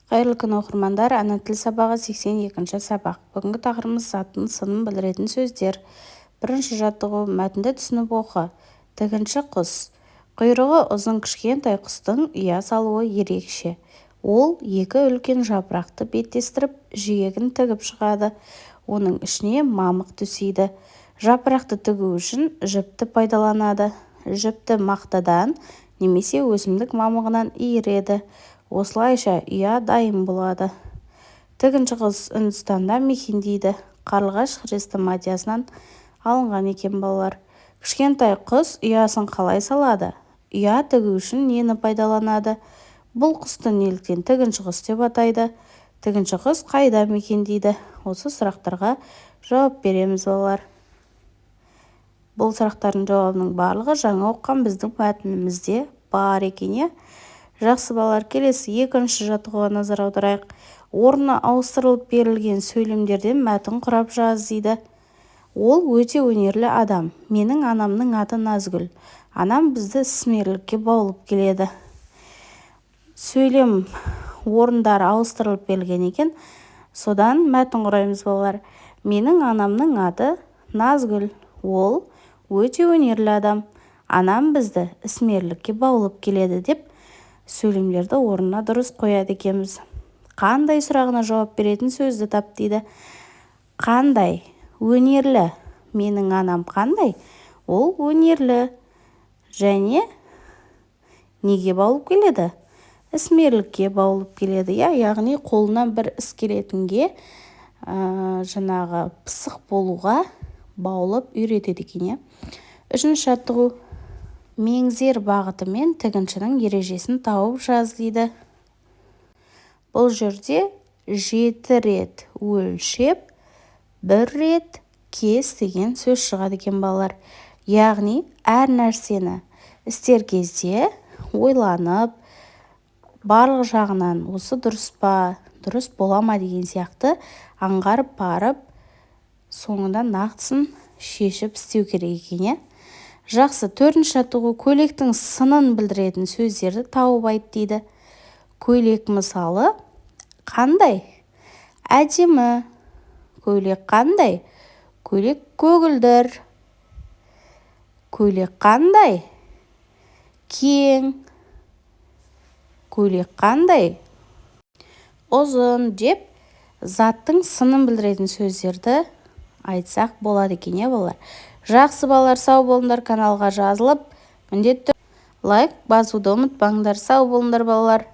Қайырлы күн, оқырмандар! Ана тіл сабағы, 82-ші сабақ. Бүгінгі тақырыбымыз: заттың сынын білдіретін сөздер. Бірінші жаттығу. Мәтінді түсініп оқы. Тігінші құс. Құйрығы ұзын кішкентай құстың ұя салуы ерекше. Ол екі үлкен жапырақты беттестіріп, жиегін тігіп шығады. Оның ішіне мамық төсейді. Жапырақты тігу үшін жіпті пайдаланады. Жіпті мақтадан немесе өсімдік мамығынан иіреді. Осылайша ұя дайын болады. Тігінші құс Үндістанда мекендейді. «Қарлығаш» хрестоматиясынан алынған екен, балалар. Кішкентай құс ұясын қалай салады? Ұя тігу үшін нені пайдаланады? Бұл құсты неліктен тігінші құс деп атайды? Тігінші құс қайда мекендейді? Осы сұрақтарға жауап береміз, балалар. Бұл сұрақтардың жауабының барлығы жаңа оқыған біздің мәтінімізде бар екен, иә. Жақсы, балалар, келесі екінші жаттығуға назар аударайық. Орны ауыстырылып берілген сөйлемдерден мәтін құрап жаз дейді. Ол өте өнерлі адам. Менің анамның аты Назгүл. Анам бізді ісмерлікке баулып келеді. Сөйлем орындары ауыстырылып берілген екен, содан мәтін құраймыз, балалар. Менің анамның аты Назгүл. Ол өте өнерлі адам. Анам бізді ісмерлікке баулып келеді деп сөйлемдерді орнына дұрыс қояды екенбіз. Қандай сұрағына жауап беретін сөзді тап дейді. Қандай? Өнерлі. Менің анам қандай? Ол өнерлі. Және неге баулып келеді? Ісмерлікке баулып келеді, иә. Яғни қолынан бір іс келетінге, жаңағы пысық болуға баулып үйретеді екен, иә. Үшінші жаттығу. Меңзер бағытымен тігіншінің ережесін тауып жаз дейді. Бұл жерде «жеті рет өлшеп, бір рет кес» деген сөз шығады екен, балалар. Яғни әр нәрсені істер кезде ойланып, барлық жағынан осы дұрыс па, дұрыс бола ма деген сияқты аңғарып барып, соңында нақтысын шешіп істеу керек екен, иә. Жақсы, төртінші жаттығу. Көйлектің сынын білдіретін сөздерді тауып айт дейді. Көйлек, мысалы, қандай? Әдемі. Көйлек қандай? Көйлек көгілдір. Көйлек қандай? Кең. Көйлек қандай? Ұзын деп заттың сынын білдіретін сөздерді айтсақ болады екен, иә, балалар. Жақсы, балалар, сау болыңдар! Каналға жазылып, міндетті лайк басуды ұмытпаңдар. Сау болыңдар, балалар!